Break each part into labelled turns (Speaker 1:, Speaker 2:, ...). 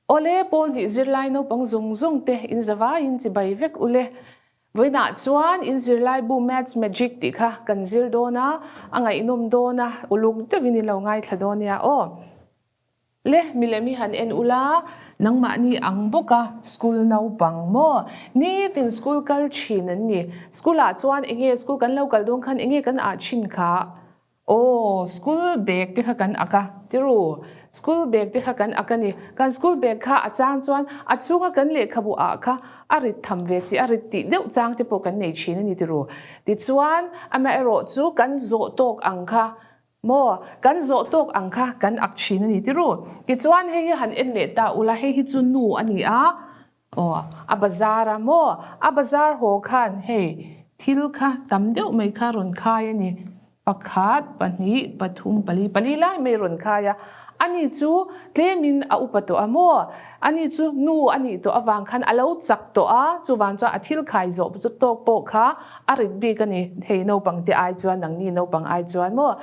Speaker 1: Awle, pawl hnih zirlai naupang zawng zawng te in zavaiin chibai vek ule. Vawiinah chuan in zirlai bu Maths Magic tih kha kan zir dawn a, a ngaihnawm dawn a, uluk deuhin in lo ngaithla dawn nia aw. Le, milem hi han en ula, nangmahni ang bawka school naupang maw? Nitin school kal thin an ni. School ah chuan enge school kan lo kal dawn khan enge kan ah thin kha? Aw, school bag te kha kan ak a, tiru? School bag te kha kan ak a ni. Kan school bag kha a chang chuan a chhunga kan lehkhabu ah kha a rit tham ve si, a rit tih deuh chang te pawh kan nei thin a ni tiru? Tichuan, amaherawh chu kan zawh tawk ang kha maw? Kan zawh tawk ang kha kan ak thin a ni tiru? Tichuan hei hi han en leh ta ula, hei hi chu nu a ni a, aw, a bazar a maw? A bazar haw khan hei thil kha tam deuh mai kha rawn khai a ni. Pakhat, pahnih, pathum, pali, pali lai mai rawn khai a. Ani chu tlemin a upa tawh a maw? Ani chu nu a nih tawh avang khan a lo chak tawh a, chuvang chuan a thil khai zawh chu tawk pawh kha a rit bik a ni. Hei naupang te ai chuan, nangni naupang ai chuan maw?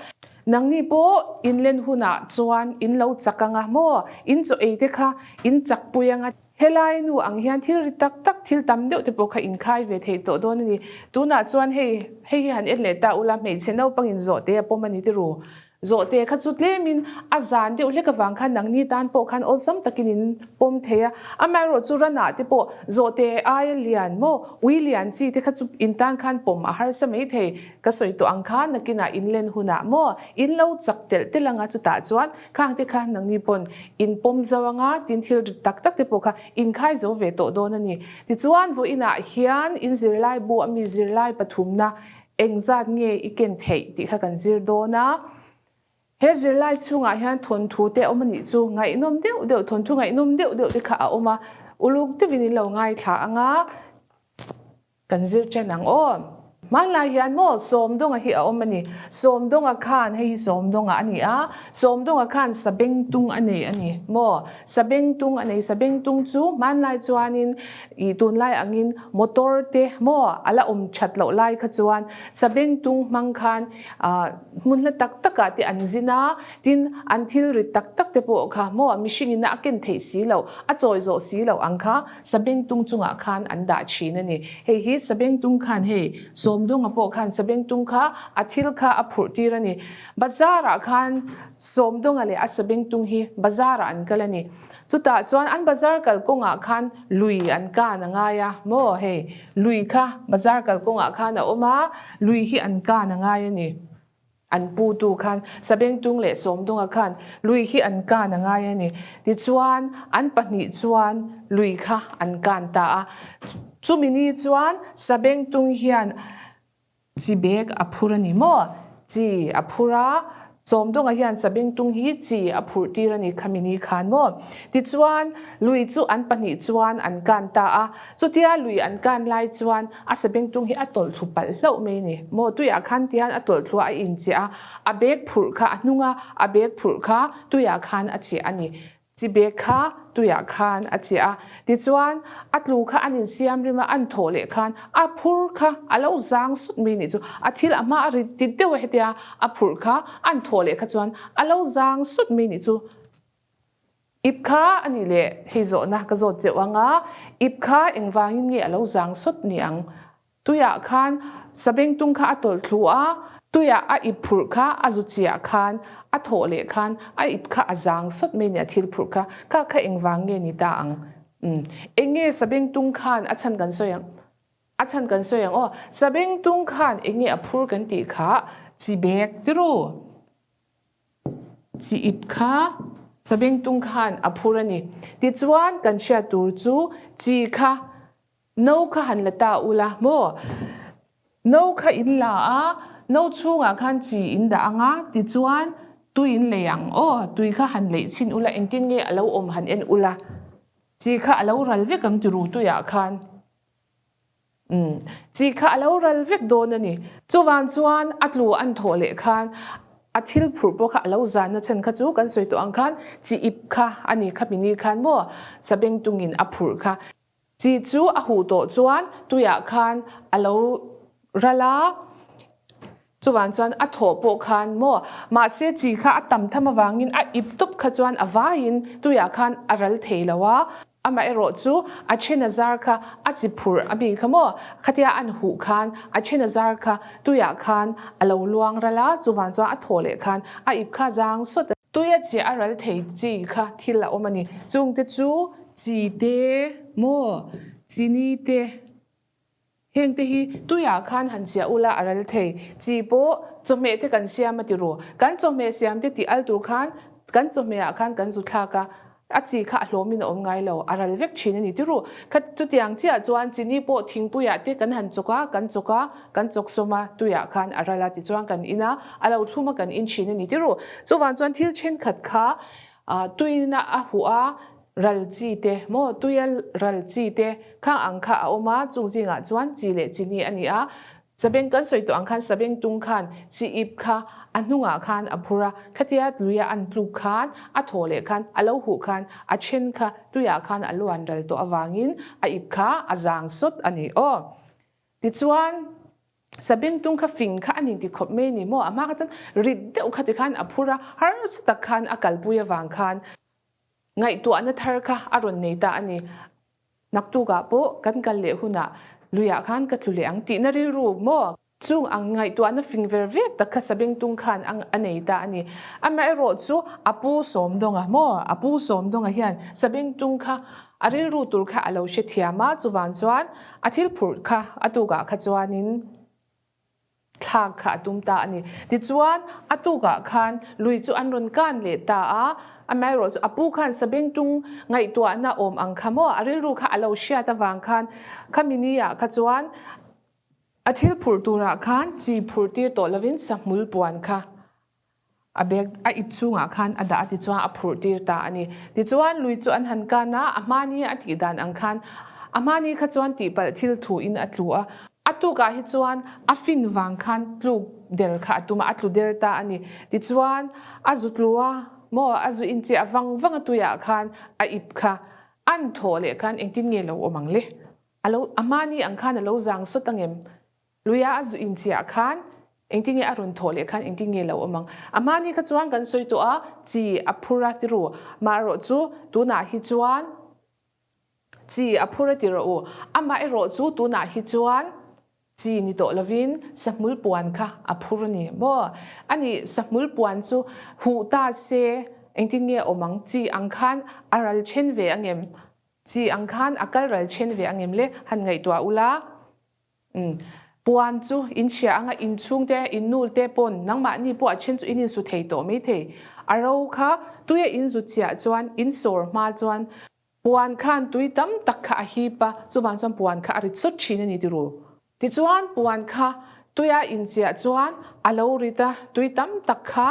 Speaker 1: Nangni pawh inlen hunah chuan in lo chak anga maw? In chaw ei te kha in chak pui anga. Helai nu ang hian thil ri tak tak, thil tam deuh te pawh kha inkhai ve theih tawh dawn a ni. Tunah chuan hei, hei hi han en leh ta ula, hmeichhe naupangin zawhte a pawm a ni ti ru. Zawhte kha chu tlemin a zan deuh hlek avang khan nangni tan pawh khan awlsam takin in pawm thei a. Amaherawh chu ranah te pawh zawhte aia lian maw, ui lian chi te kha chu in tan khan pawm a harsa mai thei. Ka sawi tawh ang kha nakinah in len hunah maw in lo chak telh telh anga chutah chuan khang te kha nangni pawn in pawm zo anga tin thil rit tak tak te pawh kha in khai zo ve tawh dawn a ni. Tichuan vawiinah hian in zirlai bu a mi zirlai pathumna engzat nge i ken theih tih kha kan zir dawn a. He zirlai chhungah hian thawnthu te a awm a nih chu ngaihnawm deuh deuh thawnthu ngaihnawm deuh deuh te kha a awm a, uluk deuhin in lo ngaithla anga. Kan zir chen ang aw. Hmanlai hian maw Sawmdawnga hi a awm a ni. Sawmdawnga khan hei hi Sawmdawnga a ni a, Sawmdawnga khan Sabengtung a nei a ni maw. Sabengtung a nei, Sabengtung chu hmanlai chuanin ih tunlai angin motor te maw a la awm that loh lai kha chuan Sabengtung hmang khan ah hmun hla tak takah te an zin a, tin an thil rit tak tak te pawh kha maw mihringin a ken theih si loh, a chawi zawh si loh ang kha Sabengtung chungah khan an dah thin a ni. Hei hi Sabengtung khan hei Sawmdawnga pawh khan Sabengtung kha a thil kha a phurh tir a ni. Bazar-ah khan Sawmdawnga leh a Sabengtung hi bazar-ah an kal a ni. Chutah chuan an bazar kal kawngah khan lui an kan a ngai a maw hei lui kha bazar kal kawngah khan a awm a, lui hi an kan a ngai a ni. An putu khan Sabengtung leh Sawmdunga khan lui hi an kan a ngai a ni. Tichuan, an pahnih chuan lui kha an kan ta a. Chumi ni chuan Sabengtung hian chi bag a phur a ni maw? Chi a phur a, Sawmdunga hian Sabengtung hi chi a phurh tir a ni khami ni khan maw? Tichuan, lui chu an pahnih chuan an kan ta a. Chutia lui an kan lai chuan A sabengtung hi a tawlh thlu palh hlauh mai a ni. Maw tuiah khan tihian a tawlh thlu a, a inchiah a, a bag phurh kha a hnung a, a bag phurh kha tuiah khan a chiah a ni. Chi bag kha tuiah khan a chiah a. Tichuan, a tlu kha an insiam rim a, an thawh leh khan a phur kha a lo zang sut mai a nih chu. A thil a hma a rit tit deuh a hetia a phurh kha an thawh leh kha chuan a lo zang sut mai a nih chu. Ip kha a nih leh hei zawhna ka zawt cheuh ang a, ip kha engvangin nge a lo zang sawt ni ang? Tuiah khan sabengtung kha a tawlh thlu a, tuiah a ip phurh kha a zu chiah khan a thawh leh khan a ip kha a zang sawt mai nia thil phurh kha, kha kha engvang nge ni ta ang? Umm eng nge sabengtung khan a chhan kan sawi ang? A chhan kan sawi ang aw, sabengtung khan eng nge a phur kan tih kha chi bek tiru? Chi ip kha Sabengtung khan a phur a ni. Tichuan kan hriat tur chu chi kha no kha han la ta ula maw? No kha in la a, no chhungah khan chi in dah ang a, tichuan tui in lei ang aw, tui kha han leih chhin ula engtin nge a lo awm han en ula, chi kha a lo ral vek ang ti ru tuiah khan. Umm, chi kha a lo ral vek dawn a ni. Chuvang chuan a tlu an thawh leh khan a thil phurh pawh kha a lo zan na chhan kha chu kan sawi tawh ang khan chi ip kha a ni kha mini khan maw sabengtungin a phurh kha. Chi chu a huh tawh chuan tuiah khan a lo ral a. Chuvang chuan a thawh pawh khan maw, mahse chi kha a tam tham avangin a ip tawp kha chuan a vaiin tuiah khan a ral thei lo a, amaherawh chu a then a zar kha a chi phurh a mi kha maw, khatia an huh khan a then a zar kha tuiah khan a lo luang ral a, chuvang chuan a thawh leh khan a ip kha zang sawt a. Tuia chi a ral thei chi kha thil a awm a ni. Chungte chu chi te maw, chini te. Heng te hi tuiah khan han chiah ula a ral thei. Chi pawh chawhmeh te kan siam a ti ru. Kan chawhmeh siam te tih al tur khan kan chawhmeh ah khan kan zu thlak a, a chi kha a hlawm in a awm ngai lo, a ral vek thin a ni ti ru. Kha chutiang chiah chuan chini pawh thingpuiah te kan han chawk a, kan chawk a, kan chawk sawm a, tuiah khan a ral a tichuan kan in a, a lo thlum a kan in thin a ni ti ru. Chuvang chuan thil thenkhat kha tuina a huh a, Ral chi te maw tuia ral chi te khang ang kha a awm a, chung zingah chuan chi leh chini a ni a. Sabeng kan sawi tawh ang khan sabeng tung khan chi ip kha a hnungah khan a phur a, khatia luia an tluk khan a thaw leh khan a lo huh khan a then kha tuiah khan a luan ral tawh avangin a ip kha a zang sawt a ni aw. Tichuan sabeng tung kha fing kha a ni ti khawp mai a ni maw, a hma kha chuan rit deuh kha tikhan a phur a, harsa tak khan a kalpui avang khan Ngaihtuahna thar kha a rawn nei ta a ni. Naktukah pawh kan kal leh hunah luiah khan ka tlu leh ang tihna rilru maw? Chung ang ngaihtuahna fing ver vek tak kha Sabengtung khan a nei ta a ni. Amaherawh chu a pu Sawmdawnga maw? A pu Sawmdawnga hian Sabengtung kha a rilru tur kha a lo hrethiam a, chuvang chuan a thil phurh kha a tukah kha chuanin, Thlak kha a tum ta a ni. Tichuan, a tukah khan lui chu an rawn kan leh ta a, amaherawh chu a pu khan sabengtung ngaihtuahna awm ang kha maw, a rilru kha a lo hriat avang khan khami ni ah kha chuan a thil phurh turah khan chi phurh tir tawh lovin sahmul puan kha A bag a ip chhungah khan a dah a tichuan a phurh tir ta a ni. Tichuan lui chu an han kan a, a hmani a tih dan ang khan a hmani kha chuan tihpalh thil thu in a tlu a. A tukah hi chuan a fin vang khan tluk der kha a tum a, a tlu der ta a ni. Tichuan a zu tlu a maw, a zu inchiah vang vang a tuiah khan a ip kha an thawh leh khan engtin nge lo awm ang le? A lo a hmani ang khan a lo zang sawt angem? Luia a zu inchiah khan engtin nge a rawn thawh leh khan engtin nge lo awm ang. A hmani kha chuan kan sawi tawh a, chi a phur a ti ru. Maherawh chu tunah hi chuan chi a phur a ti rawh u. Amaherawh chu tunah hi chuan chi ni tawh lovin sahmul puan kha a phur a ni maw? Ani sahmul puan chu huh ta se engtin nge awm ang? Chi ang khan a ral then ve angem? Chi ang khan a kal ral then ve angem le? Han ngaihtuah ula. Umm. Puan chu in hria anga in chhungte, in nul te pawn nangmahni pawh a then chu in insu thei tawh mai thei. A ro kha tuia in zut chiah chuan in sawr hma chuan puan khan tui tam tak kha a hip a, chuvang chuan puan kha a rit sawt thin a ni ti ru. Tichuan puan kha tuia in chiah chuan a lo rit a, tui tam tak kha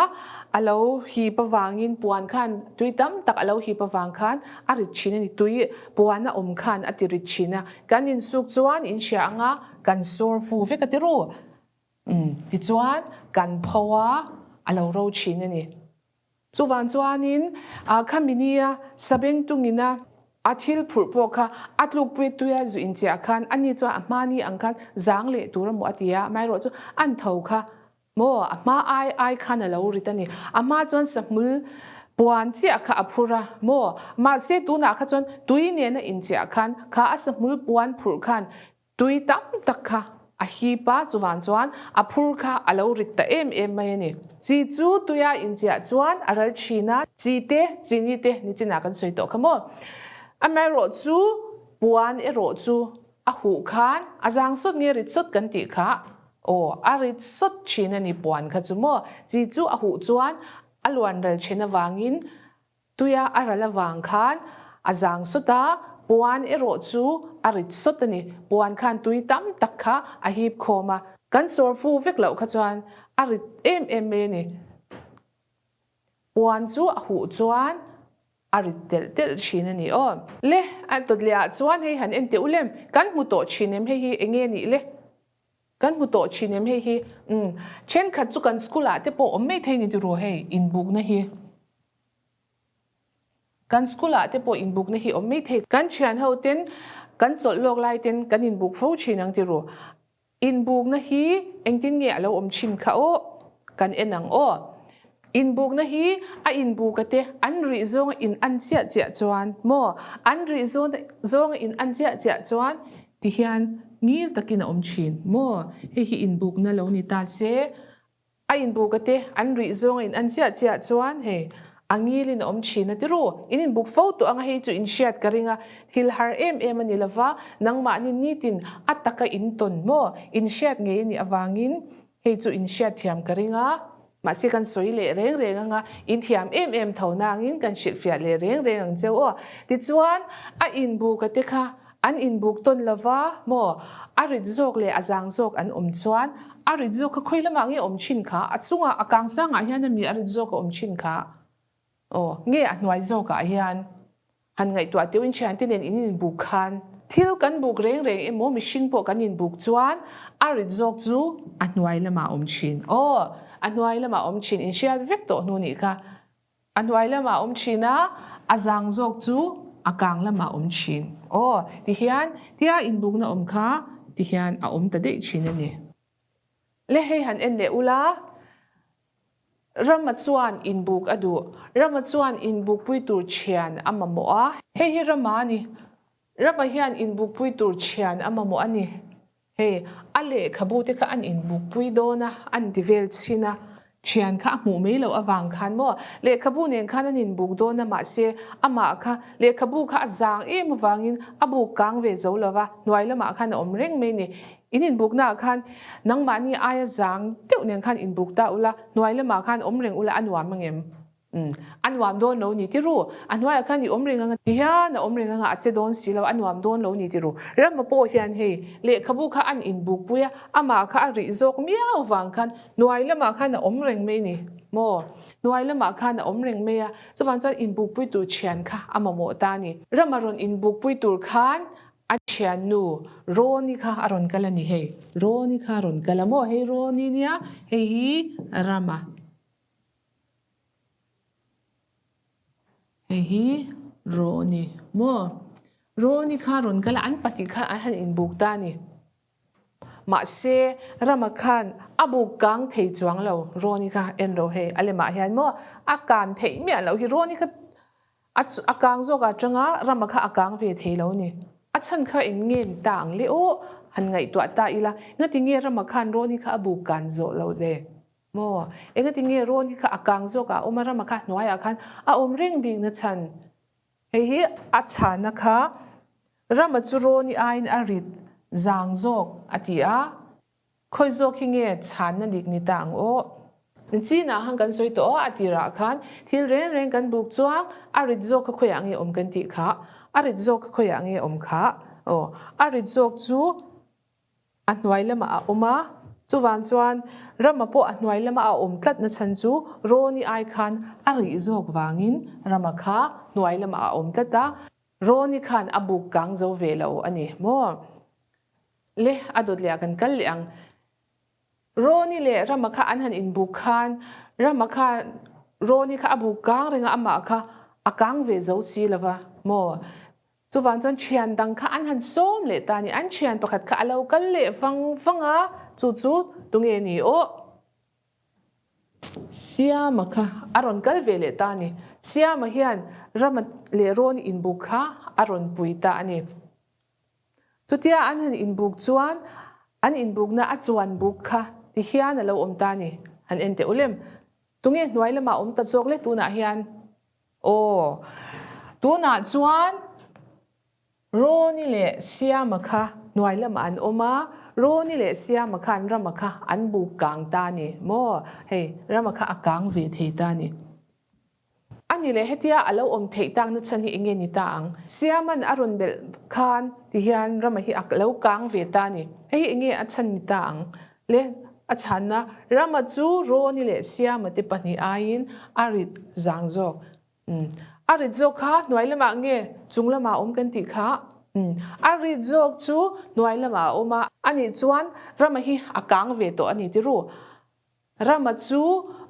Speaker 1: a lo hip avangin puan khan tui tam tak a lo hip avang khan a rit thin a ni. Tui puan a awm khan a ti rit thin a. Kan insuk chuan in hria anga kan sawr fu vek a ti ru. Umm tichuan kan pho a, a lo ro thin a ni. Chuvang chuanin khami nia Sabengtungina a thil phurh pawh kha a tlukpui tuia zu inchiah khan ani chuan a hmani ang khan zang leh tur a maw a ti a, amaherawh chu an tho kha Maw, a hma ai ai khan a lo rit a ni. A hma chuan sahmul puan chiah kha a phur a, maw? Mahse tunah kha chuan tui nena inchiah khan kha a sahmul puan phurh khan tui tam tak kha a hip a, chuvang chuan a phur kha a lo rit ta em em mai a ni. Chi chu tuia inchiah chuan a ral thin a, chi te, chini te nichinah kan sawi tawh kha maw? Amaherawh chu puan erawh chu a huh khan a zang sawt nge rit sawt kan tih kha Aw, a rit sawt thin a ni puan kha chu maw? Chi chu a huh chuan a luan ral then avangin tuia a ral avang khan a zang sawt a, puan erawh chu a rit sawt a ni. Puan khan tui tam tak kha a hip khawm a, kan sawr fu vek loh kha chuan a rit em em mai a ni. Puan chu a huh chuan a rit telh telh thin a ni aw. Le, a tawtliah chuan hei han en teh u lem, kan hmu tawh thin em hei hi enge nih le? Kan hmu tawh thin em hei hi? Umm, thenkhat chu kan school ah te pawh awm mai thei ni tiraw hei inbukna hi. Kan school ah te pawh inbukna hi awm mai thei. Kan thian ho ten kan chawlh lawk lai ten kan inbuk fo thin ang tiraw. Inbukna hi engtin nge a lo awm thin kha aw? Kan en ang aw. Inbukna hi a inbuka te an rih zawnga in an chiah chiah chuan maw? An rih zawnga in an chiah chiah chuan tihian ngil takin a awm thin maw? Hei hi inbukna lo ni ta se. A inbuk a te an rih zawng a in an chiah chiah chuan hei a ngil in a awm thin a ti ru. In inbuk fo tawh anga hei chu in hriat ka ring a, thil har em em a ni lova, nangmahni nitin a taka in tawn maw in hriat ngei a nih avangin hei chu in hriat thiam ka ring a. Mahse kan sawi leh reng reng anga in thiam em em tho nangin kan hrilhfiah leh reng reng ang cheu aw. Tichuan a inbuk a te kha An inbuk tawn lova maw? A rit zawk leh a zang zawk an awm chuan a rit zawk kha khawi lamah nge awm thin kha? A chungah a kang sangah hian ami a rit zawk a awm thin kha? Aw, nge a hnuai zawkah hian han ngaihtuah teuhin thiante nen in inbuk khan thil kan buk reng reng emaw mihring pawh kan inbuk chuan a rit zawk chu a hnuai lamah a awm thin. Aw, a hnuai lamah a awm thin inhriat vek tawh hnu nih kha. A hnuai lamah a awm thin a, a zang zawk chu a kang lamah a awm thin. Aw, tihian tia inbukna awm kha tihian a awm ta daih thin a ni. Le hei han en leh ula, Rama chuan inbuk a duh. Rama chuan inbukpui tur thian a mamawh a. Hei hi Rama a ni. Rama hian inbukpui tur thian a mamawh a ni. Hei, a lehkhabu te kha an inbukpui dawn a, an ti vel chhin a, thian kha a hmuh mai loh avang khan maw, lehkhabu nen khan an inbuk dawn a, mahse amah kha lehkhabu kha a zang em avangin a buk kang ve zo lo va, hnuai lamah khan a awm reng mai ni. In inbuknaah khan nangmahni aia zang deuh nen khan inbuk ta ula, hnuai lamah khan awm reng ula a nuam angem? Umm, a nuam dawn lo ni ti ru. A hnuaiah khan i awm reng anga ti hian a awm reng anga a che dawn si lo, a nuam dawn lo ni ti ru. Rama pawh hian hei lehkhabu kha an inbukpui a, amah kha a rih zawk miau vang khan hnuai lamah khan a awm reng mai ni maw? Hnuai lamah khan a awm reng mai a, chuvang chuan inbukpui tur thian kha a mamawh ta a ni. Rama rawn inbukpui tur khan a thiannu Rawni kha a rawn kal a ni hei. Rawni kha a rawn kal a maw? Hei Rawni nia, hei hi Rama. Hei hi Rawni maw? Rawni kha rawn kal a, an pahnih kha an han inbuk ta a ni. Mahse, Rama khan a buk kang thei chuang lo. Rawni kha en ro hei, a lemah hian maw a kan theih miah loh hi. Rawni kha a kang zawk atanga Rama kha a kang ve thei lo a ni. A chhan kha eng nge ni ta ang le aw? Han ngaihtuah ta ila, ngati nge Rama khan Rawni kha a buk kan zawh lo le? Maw? Engati nge rawn hi kha a kang zawk ah a awm a, rama kha hnuaiah khan a awm reng bik na chhan? Hei hi a chhana kha rama chu rawn i aiin a rit zang zawk a ti a, khawi zawk hi nge chhanna dik ni ta ang aw? Chinah khan kan sawi tawh a, a tirah khan thil reng reng kan buk chuang a rit zawk kha khawiah nge awm kan tih kha, a rit zawk kha khawiah nge awm kha? Aw, a rit zawk chu A hnuai lamah a awm a, chuvang chuan Rama pawh a hnuai lama a awm tlat na chhan chu Rawni ai khan a rih zawk vangin Rama kha hnuai lamah a awm tlat a, Rawni khan a buk kang zo ve lo a ni maw? Le, a dawt leh ah kan kal leh ang. Rawni leh Rama kha an han inbuk khan Rama khan Rawni kha a buk kang reng a, amah kha a kang ve zo si lo va maw? Chuvang chuan thian dang kha an han sawm leh ta a ni. An thian pakhat kha a lo kal leh vang vang a, chu chu tunge ni aw? Siama kha a rawn kal ve leh ta a ni. Siama hian Rama leh Rawni inbuk kha a rawn pui ta a ni. Chutia an han inbuk chuan an inbukna a chuan buk kha ti hian a lo awm ta a ni. Han en teh ulem. Tunge hnuai lamah awm ta zawk le tunah hian? Aw, tunah chuan Rawni leh Siama kha hnuai lamah an awm a, Rawni leh Siama khan Rama kha an buk kang ta a ni maw? Hei, Rama kha a kang ve thei ta a ni. A ni leh hetia a lo awm theih takna chhan hi eng nge ni ta ang? Siama'n a rawn belh khan ti hian Rama hi a lo kang ve ta a ni. Hei hi eng nge a chhan ni ta ang? Le a chhanna, Rama chu Rawni leh Siama te pahnih aiin a rit zang zawk. Umm, a rit zawk kha hnuai lamah nge chung lamah a awm kan tih kha? Umm, a rit zawk chu hnuai lamah a awm a. Anih chuan Rama hi a kang ve tawh a ni ti ru. Rama chu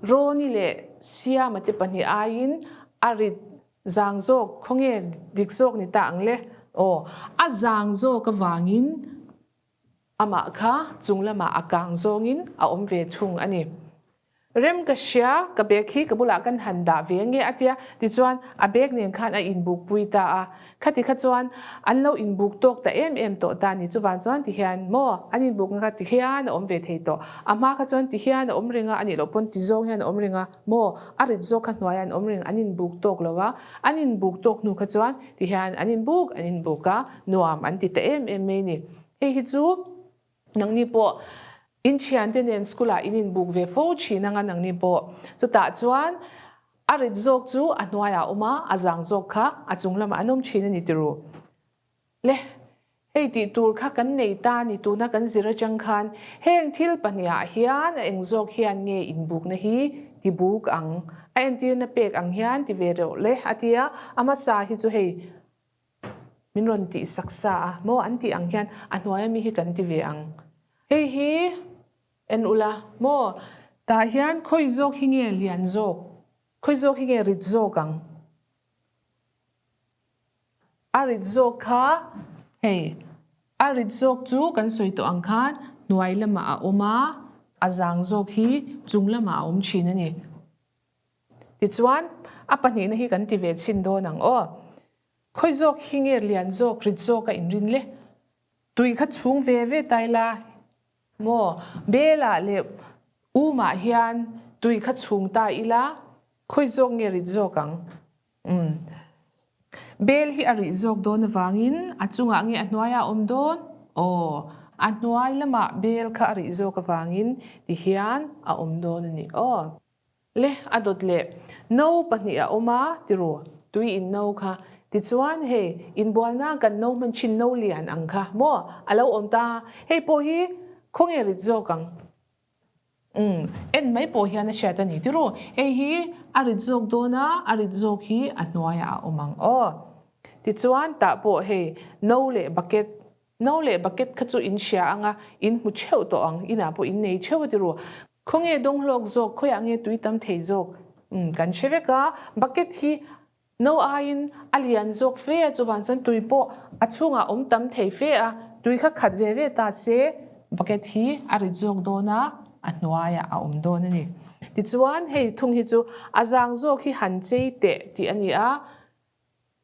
Speaker 1: Rawni leh Siama te pahnih aiin a rit zang zawk, khawnge dik zawk ni ta ang le? Aw, a zang zawk avangin. Amah kha chung lamah a kang zawngin a awm ve thung a ni. Rem ka hria, ka bag hi ka bulah kan han dah ve nge a tia, tichuan a bag nen khan a inbuk pui ta a. Khati kha chuan an lo inbuk tawk ta em em tawh ta ni, chuvang chuan ti hian maw an inbukna kha ti hian a awm ve thei tawh. A hma kha chuan ti hian a awm reng a, a nih loh pawn ti zawng hian a awm reng a, maw a rit zawk kha hnuaiah an awm reng, an inbuk tawk lo a, an inbuk tawk hnu kha chuan ti hian an inbuk an inbuk a, nuam an ti ta em em mai ni. Hei hi chu nangni pawh in thiante nen school ah in inbuk ve fo thin anga nangni pawh chutah chuan a rit zawk chu a hnuaiah a awm a, a zang zawk kha a chung lamah an awm thin a ni tiru. Le, hei tih tur kha kan nei ta a ni tuna kan zir atang khan heng thil pahnihah hian a eng zawk hian nge inbukna hi ti buk ang a entirna pek ang hian ti ve reuh le a ti a, a hmasa hi chu hei Min rawn tih sak sa a maw an tih ang hian a hnuai ami hi kan ti ve ang. Hei hi en ula maw tah hian khawi zawk hi nge lian zawk, khawi zawk hi nge rit zawk ang. A rit zawk kha hei a rit zawk chu kan sawi tawh ang khan hnuai lamah a awm a, a zang zawk hi chung lamah a awm thin a ni. Tichuan, a pahnihna hi kan ti ve chhin dawn ang aw. Khawi zawk hi nge lian zawk, rit zawk a inrin le? Tui kha chhung ve ve ta ila maw? Belah leh Umah hian tui kha chhung ta ila, khawi zawk nge rit zawk ang? Umm. Bel hi a rih zawk dawn avangin a chungah nge a hnuaiah a awm dawn? Aw, a hnuai lamah bel kha a rih zawk avangin tihian a awm dawn a ni aw. Le, a dawt leh. No pahnih a awm a, ti ru, tui in no kha. Tichuan, hei, inbualna kan no hman thin no lian ang kha maw a lo awm ta. Hei pawh hi khawnge rit zawk ang? Umm, en mai pawh hian a hriat a ni, ti ru. Hei hi a rit zawk dawn a, a rit zawk hi a hnuaiah a awm ang aw. Tichuan, tah pawh hei, no leh bucket No leh bucket kha chu in hria anga in hmu theuh tawh ang, inah pawh in nei theuh a ti ru. Khawnge dawnghlawk zawk, khawiah nge tui tam thei zawk? Umm, kan hre vek a, bucket hi no aiin a lian zawk fe a, chuvang chuan tui pawh a chhungah awm tam thei fe a, tui kha khat ve ve ta se bucket hi a rit zawk dawn a, a hnuaiah a awm dawn a ni. Tichuan hei thung hi chu a zang zawk hi han chei teh tih a ni a,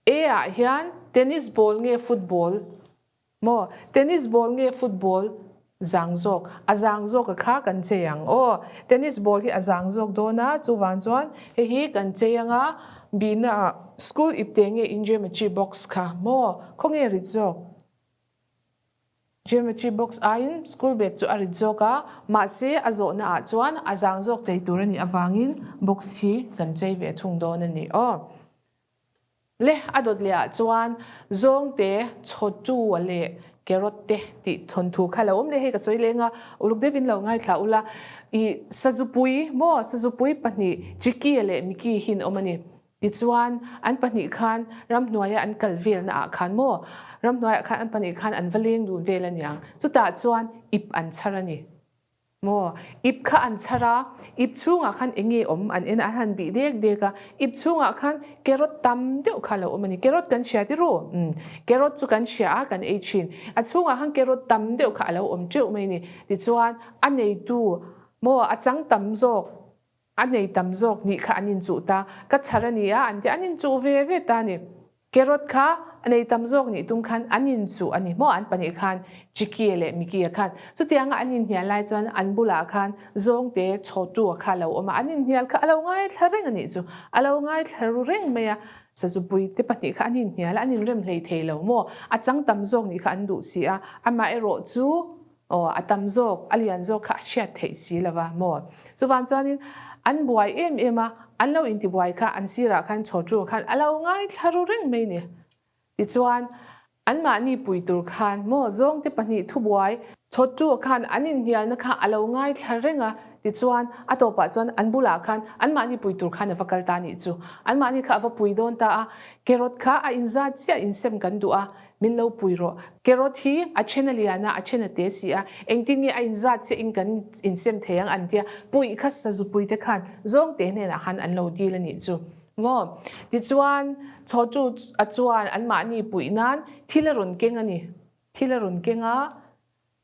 Speaker 1: A ah hian tennis ball nge football maw? Tennis ball nge football zang zawk? A zang zawk a kha kan chei ang aw. Tennis ball hi a zang zawk dawn a, chuvang chuan hei hi kan chei ang a, bihna ah school ipte nge in geometry box kha maw? Khawnge rit zawk? Geometry box aiin school bag chu a rit zawk a, mahse a zawhna ah chuan a zang zawk chei tur a nih avangin box hi kan chei ve thung dawn a ni aw. Le a dawt leh ah chuan zawngte, chhawtu leh carrot te tih thawnthu kha lo awm leh hei ka sawi leng a, uluk deuhin lo ngaithla ula i sazupui maw sazupui pahnih Chicky-a leh Mickey hi an awm a ni. Tichuan an pahnih khan ramhnuaia an kal velna ah khan maw ramhnuaiah khan an pahnih khan an va leng dun vel a niang chutah chuan ip an chhar a ni. Maw? Ip kha an chhar a, ip chhungah khan eng nge awm an en a, an han bih dek dek a, ip chhungah khan carrot tam deuh kha a lo awm a ni. Carrot kan hria tirh u? Umm, carrot chu kan hria a, kan ei thin. A chhungah khan carrot tam deuh kha a lo awm teuh mai a ni. Tichuan, a neitu, maw, a chang tam zawk, a nei tam zawk nih kha an inchuh ta, ka chhar a ni a, an ti a, an inchuh ve ve ta a ni. Carrot kha a nei tam zawk nih tum khan an inchuh a ni maw an pahnih khan Chicky-a leh Mickey-a khan. Chutianga an inhnial lai chuan an bulah khan zawngte chhawtu-a kha a lo awm a, an inhnial kha a lo ngaithla reng a nih chu, a lo ngaithla ru reng mai a. Sazupui te pahnih kha an inhnial a, an inrem hlei thei lo maw, a chang tam zawk nih kha an duh si a, amaherawh chu Aw, a tam zawk, a lian zawk kha a hriat theih si lo va maw? Chuvang chuanin an buai em em a, an lo intibuai kha an sirah khan chhawtru khan a lo ngaithla ru reng mai ni. Tichuan, anmahni pui tur khan maw zawngte pahnih thubuai chhawtru khan an inhnialna kha a lo ngaithla reng a, tichuan a tawpah chuan an bulah khan anmahni pui tur khan a va kal ta nih chu. Anmahni kha a va pui dawn ta a, carrot kha a inzat chiah insem kan duh a, Min lo pui rawh. Carrot hi a then a lian a, a then a te si a, engtin nge a inzat chiah in kan insem thei ang an tia, puih kha sazupui te khan zawngte hnenah khan an lo dil a nih chu maw. Tichuan chhawtu a chuan anmahni puih nan thil a rawn keng a ni, thil a rawn keng a.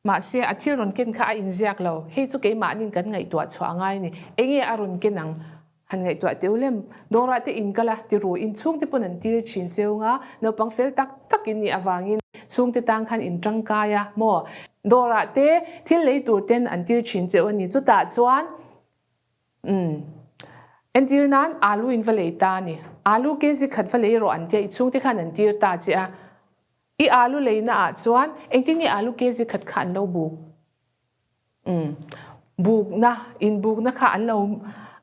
Speaker 1: Mahse, a thil rawn ken kha a inziak lo. Hei chu keimahnin kan ngaihtuah chhuah a ngai a ni. Enge a rawn ken ang? Han ngaihtuah teu lem. Dawrah te in kal a, ti ru. Inchhungte pawn an tir thin cheu nga, naupang fel tak tak in nih avangin chhungte tang khan in tangkai a maw? Dawrah te thil lei tur ten an tir thin cheu a ni. Chutah chuan umm entir nan alu in va lei ta a ni. Alu kg khat va lei rawh an tia i chhungte khan an tir ta che a. I alu leina ah chuan engtin nge alu kg khat kha an lo buk? Umm bukna, inbukna kha an lo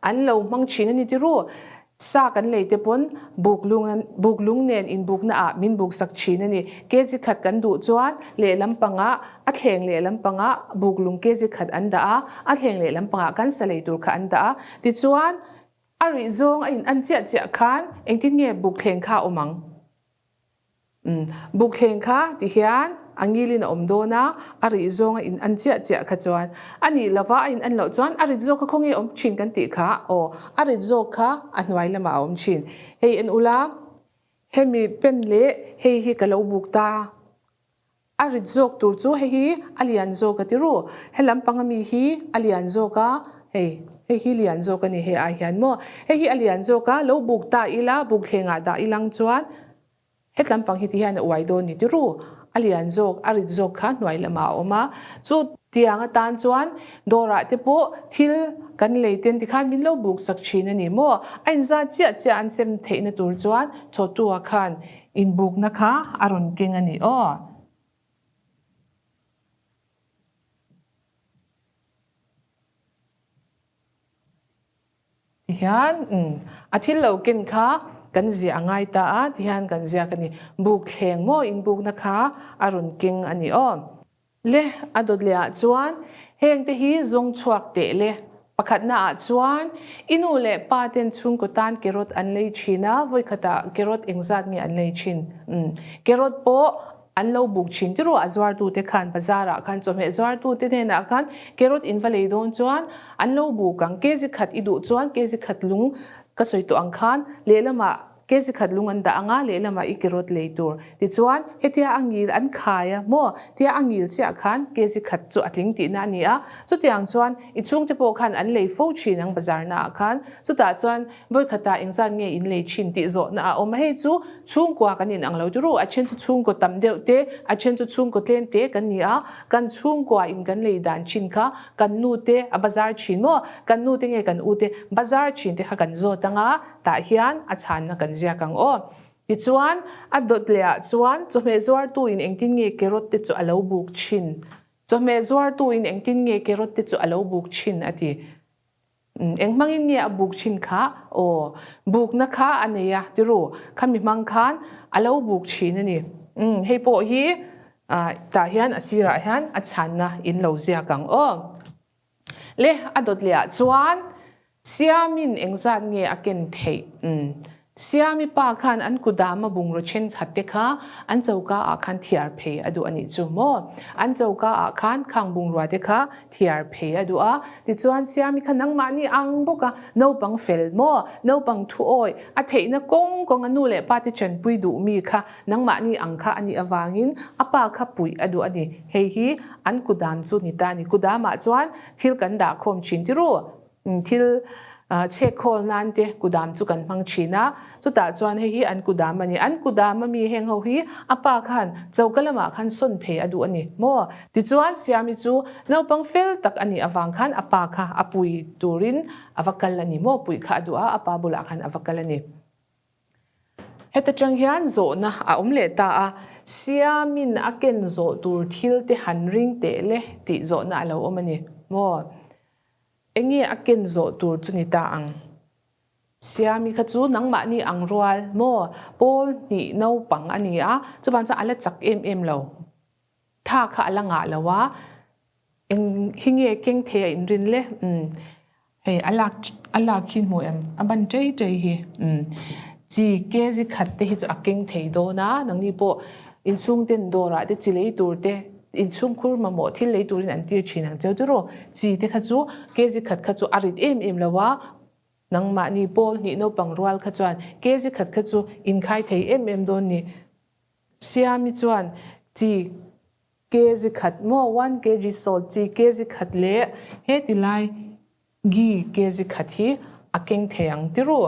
Speaker 1: an lo hmang thin a ni ti ru. Sa kan lei te pawn buk lung buk lung nen inbukna ah min buk sak thin a ni. Kg khat kan duh chuan lehlam pangah a thleng lehlam pangah buk lung kg khat an dah a, a thleng lehlam pangah kan sa lei tur kha an dah a. Tichuan a rih zawng a in an chiah chiah khan engtin nge buk thleng kha a awm ang? Bukthleng kha ti hian a ngilin a awm dawn a, a rih zawng a in an chiah chiah kha chuan a nih lova a in an loh chuan a rit zawk kha khawnge awm thin kan tih kha aw a rit zawk kha a hnuai lamah a awm thin. Hei en ula hemi pen leh hei hi ka lo buk ta. A rit zawk tur chu hei hi a lian zawk a ti ru. He lampang ami hi a lian zawk a, hei hei hi lian zawk a ni hei ai hian maw. Hei hi a lian zawk a, lo buk ta ila, buk thlengah dah ilang chuan het lampang hi ti hian a uai dawn ni ti ru. A lian zawk, a rit zawk kha hnuai lamah a awm a. Chu tiang atan chuan dawrah te pawh thil kan lei ten tikhan min lo buk sak thin a ni maw. A inzat chiah chiah an sem theihna tur chuan chawtua khan Inbukna kha a rawn keng a ni aw. Tihian a thil lo ken kha kan ziah a ngai ta a, tihian kan ziak a ni. Buk thleng maw inbukna kha a rawn keng a ni aw. Le, a dawt leh ah chuan heng te hi zawng chhuak teh le. Pakhatna ah chuan i nu leh pa ten chhungkaw tan carrot an lei thin a, vawikhat ah carrot engzat nge an lei thin? Umm, carrot pawh an lo buk thin ti ruah a zuartu te khan bazar ah khan chawhmeh zuartu te hnenah khan carrot in va lei dawn chuan an lo buk ang. Kg khat i duh chuan kg khat lung ka sawi tawh ang khan lehlamah Kg khat lung an dah anga lehlamah i kerawt lei tur. Tichuan, hetia a ngil an khai a maw? Tia a ngil chiah khan kg khat chu a tling tihna a ni a. Chutiang chuan i chhungte pawh khan an lei fo thin ang bazar naah khan. Chutah chuan vawikhatah engzat nge in lei thin tih zawhna a awm a. Hei chu chhungkua kan inang lo ti ru. A then chu chhungkaw tam deuh te, a then chu chhungkaw tlem te kan ni a. Kan chhungkua in kan lei dan thin kha kan nu te a bazar thin maw? Kan nu te nge kan u te bazar thin te kha kan zawt anga. Tah hian a chhanna kan ziak ang aw. Tichuan, a dawt leh ah chuan chawhmeh zuartu in engtin nge carrot te chu a lo buk thin? Chawhmeh zuartu in engtin nge carrot te chu a lo buk thin? a ti. Eng hmangin nge a buk thin kha? Aw, bukna kha a nei a, tiru, khami hmang khan a lo buk thin a ni. Umm, hei pawh hi tah hian a sirah hian a chhanna in lo ziak ang aw. Le, a dawt leh ah chuan Siamin engzat nge a ken theih? Umm. Siami pa khan an kudama bungraw thenkhat te kha an choka ah khan thiar phei a duh a nih chu maw? An choka ah khan khang bungrua te kha thiar phei a duh a. Tichuan Siami kha nangmahni ang bawk a, naupang fel maw? Naupang thu awi, a theihna kawng kawng a nu leh pa te chanpui duh mi kha nangmahni ang kha a nih avangin a pa kha puih a duh a ni. Hei hi an kudam chu ni ta a ni. Kudamah chuan thil kan dah khawm thin ti ru. Thil chhek khawl nan te kudam chu kan hmang thin a, chutah chuan hei hi an kudam a ni. An kudam a mi heng ho hi a pa khan choka lamah khan sawn phei a duh a ni maw? Tichuan Siami chu naupang fel tak a nih avang khan a pa kha a pui turin a va kal a ni maw? Puih kha a duh a, a pa bulah khan a va kal a ni. Heta tang hian zawhna a awm leh ta a, Siamin a ken zawh tur thil te han ring teh le tih zawhna a lo awm a ni maw? Enge a ken zawh tur chu ni ta ang? Siami kha chu nangmahni ang rual maw? Pawl hnih naupang a ni a, chuvang chuan a la chak em em lo. Tha kha a la ngah lo a, eng hi nge keng thei a inrin le? Umm hei a lak a lak hi hmu em? A ban chei chei hi umm chi kg khat te hi chu a keng thei dawn a, nangni pawh inchhung ten dawrah te chi lei tur te inchhung khur mamawh thil lei turin an tir thin ang cheu tiraw? Chi te kha chu kg khat kha chu a rit em em lo a, nangmahni pawl hnih naupang rual kha chuan kg khat kha chu inkhai thei em em dawn ni. Siami chuan chi. Kg khat maw, one kg salt chi kg khat leh heti lai ghee kg khat hi a keng thei ang ti ru.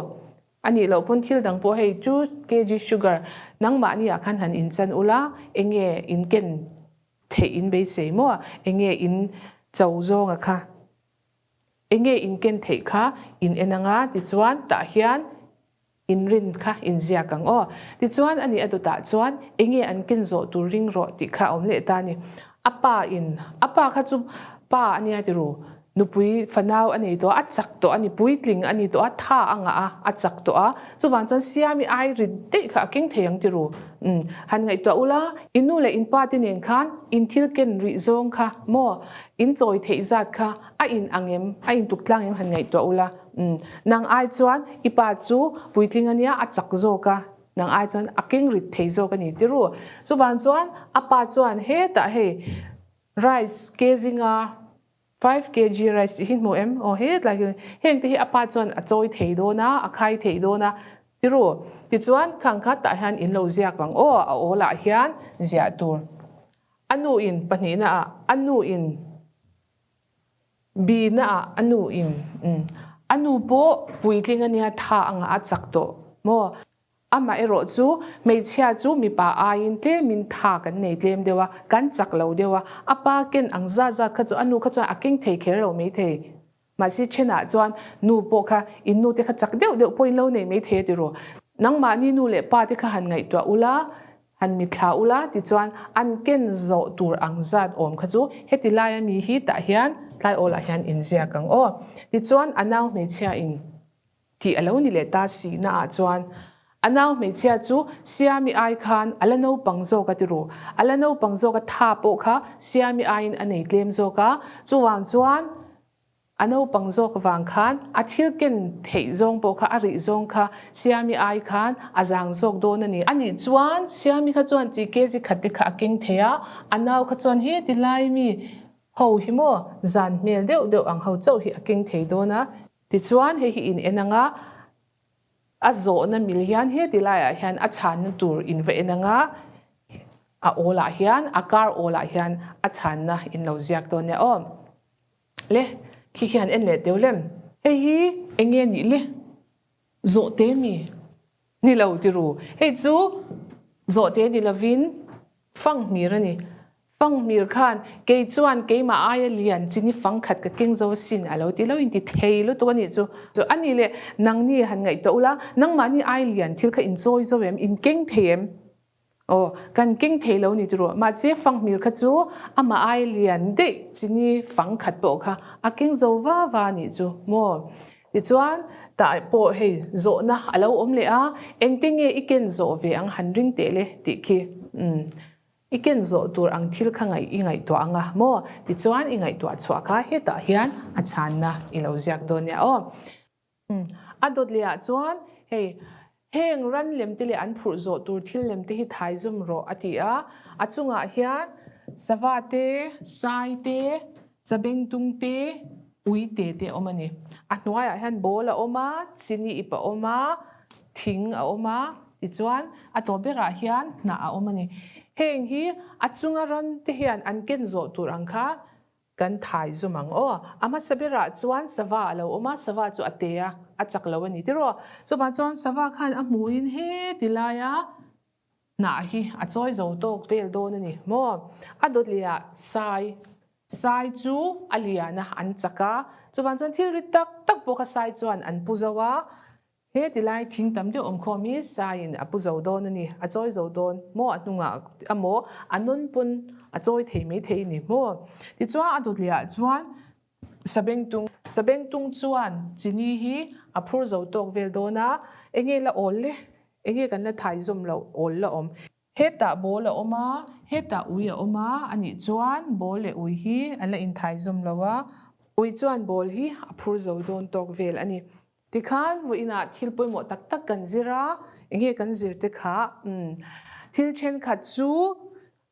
Speaker 1: A nih loh pawn thil dang pawh hei two kg sugar nangmahni ah khan han inchan ula enge in ken theih in beisei maw, enge in cho zawnga kha enge in ken theih kha in en anga tichuan tah hian Inrin kha inziak ang aw. Tichuan ani a dawtah chuan enge an ken zawh tur ring rawh tih kha a awm leh ta a ni. A pa in, a pa kha chu pa a nia ti ru, nupui fanau a nei tawh a, a chak tawh a ni, puitling a ni tawh a, tha a ngah a, a chak tawh a, chuvang chuan Siami ai rit daih kha a keng thei ang ti ru. Umm, han ngaihtuah ula, i nu leh in pa te nen khan in thil ken rih zawng kha maw, in chawi theih zat kha a in ang em, a intuk tlang em han ngaihtuah ula. Umm, nang ai chuan i pa chu puitling a nia, a chak zawk a, nang ai chuan a keng rit thei zawk a ni ti ru. Chuvang chuan a pa chuan hetah hei rice kg nga, 5 kg rice tih hi hmu em? Aw hetlai khi heng te hi a pa chuan a chawi thei dawn a, a khai thei dawn a ti ru. Tichuan khang kha tah hian in lo ziak ang aw, a awl ah hian ziah tur. A nu in pahnihna ah a nu in. Bina ah a nu in a nu pawh puitling a nia tha anga a chak tawh maw? Amah erawh chu hmeichhia chu mipa aiin tlemin tha kan nei tlem deuh a, kan chak lo deuh a, a pa ken ang zat zat kha chu a nu kha chuan a keng thei kher lo maithei. Mahse thenah chuan nu pawh kha in nu te kha chak deuh deuh pawh in lo nei maithei a ti ru. Nangmahni nu leh pa te kha han ngaihtuah ula, Han mitthla ula tichuan an ken zawh tur ang zat awm kha chu heti laia mi hi tah hian tlai awlah hian inziak ang aw. Tichuan a nau hmeichhia in tih a lo ni leh ta si na ah chuan a nau hmeichhia chu Siami ai khan a la naupang zawk a ti ru. A la naupang zawk a tha pawh kha Siami aiin a nei tlem zawk a, chuvang chuan A naupang zawk vang khan a thil ken theih zawng pawh kha a rih zawng kha Siami ai khan a zang zawk dawn a ni. A nih chuan Siami kha chuan chi kg khat te kha a keng thei a, a nau kha chuan he ti lai mi ho hi maw zan hmel deuh deuh ang ho chauh hi a keng thei dawn a. Tichuan hei hi in en ang a, a zawhna mil hian he ti laiah hian a chhanna tur in va en ang a, a awlah hian a kar awlah hian a chhanna in lo ziak dawn nia aw. Le, khi khian en leh teu lem. Hei hi eng nge nih le? Zawhte mi? Ni lo ti ru. Hei chu zawhte ni lovin fanghmir a ni. Fanghmir khan kei chuan keimah aia lian chini fangkhat ka keng zo asin a lo ti lo in ti thei lutuk a nih chu. Chu a nih le, nangni han ngaihtuah ula, nangmahni ai lian thil kha in chawi zo em, in keng thei em? Aw, kan keng thei lo ni tiraw? Mahse fanghmir kha chu amah ai lian daih chini fang khat pawh kha a keng zo va va nih chu maw? Tichuan tah pawh hei zawhna a lo awm leh a, engte nge i ken zawh ve ang han ring teh le tih khi umm i ken zawh tur ang thil kha ngaih i ngaihtuah ang a maw? Tichuan i ngaihtuah chhuah kha hetah hian a chhanna i lo ziak dawn nia aw. A dawt leh ah chuan hei heng ran lem te leh an phurh zawh tur thil lem te hi thai zum rawh a ti a, a chungah hian sava te, sai te, chabengtung te, ui te te a awm a ni. A hnuaiah hian ball a awm a, chini ip a awm a, thing a awm a, tichuan a tawp berah hian hnah a awm a ni. Heng hi a chunga ran te hian an ken zawh tur ang kha Kan thai zum ang aw. A hmasa berah chuan sava a lo awm a, sava chu a te a, a chak lo a ni tiraw. Chuvang chuan sava khan a hmuhin heti laia hnah hi a chawi zo tawk vel dawn a ni maw. A dawt lehah sai, sai chu a lian a, an chak a, chuvang chuan thil rit tak tak pawh kha sai chuan an pu zo a, He ti lai thing tam deuh awm khawm hi Saiin a pu zo dawn a ni, a chawi zo dawn maw a hnungah a maw a nawn pawn a chawi thei mai thei a ni maw. Tichuan a dawt leh ah chuan Sabengtung Sabengtung chuan chini hi a phur zo tawk vel dawn a, enge la awl le, enge kan la thai zawm loh awl la awm. Hetah ball a awm a, hetah ui a awm a, anih chuan ball leh ui hi an la inthai zawm lo a, ui chuan ball hi a phur zo dawn tawk vel a ni. Tikhan vawiinah thil pawimawh tak tak kan zir a, enge kan zir te kha umm thil thenkhat chu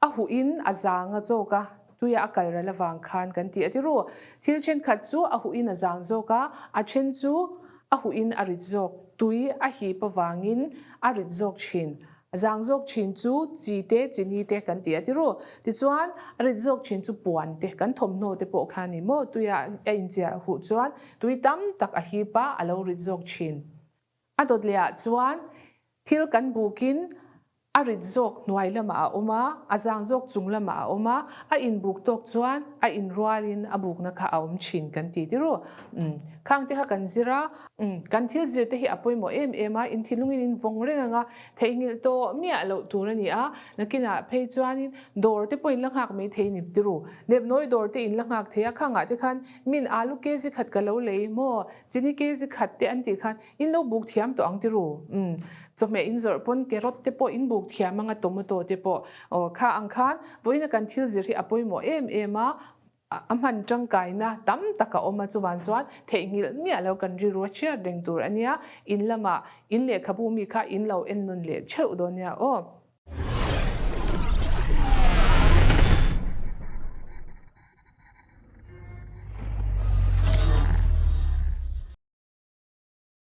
Speaker 1: a huhin a zang a zawk a, tuia a kal ral avang khan kan ti a ti ru. Thil thenkhat chu a huhin a zang zawk a, a then chu a huhin a rit zawk, tui a hip avangin a rit zawk thin. A zang zawk thin chu chi te, chini te kan ti a ti ru. Tichuan, a rit zawk thin chu puan te, kan thawmhnaw te pawh kha a ni maw? Tuia a inchiah huh chuan tui tam tak a hip a, a lo rit zawk thin. A dawt leh ah chuan thil kan bukin a rit zawk hnuai lamah a awm a, a zang zawk chung lamah a awm a, a inbuk tawk chuan a inrualin a bukna kha a awm thin kan ti ti ru. Umm, khang te kha kan zir a. Umm, kan thil zir te hi a pawimawh em em a, inthinlungin in vawng reng ang a, theihnghilh tawh miah loh tur a ni a, nakinah phei chuanin dawr te pawh in la nghak mai thei ni ti ru. Nepnawi dawr te in la nghak thei a, khangah te khan min alu kg khat ka lo lei maw, chini kg khat te an tih khan In lo buk thiam tawh ang ti ru. Umm. Chawhmeh in zawrh pawn carrot te pawh in buk thiam anga tomato te pawh. Aw kha ang khan vawiina kan thil zir hi a pawimawh em em a, a hman tangkaina tam tak a awm a chuvan chuan theihnghilh miah lo kan rilru a chhiat reng tur a nia. In lamah in lehkhabu mi kha in lo en nawn leh theuh dawn nia aw.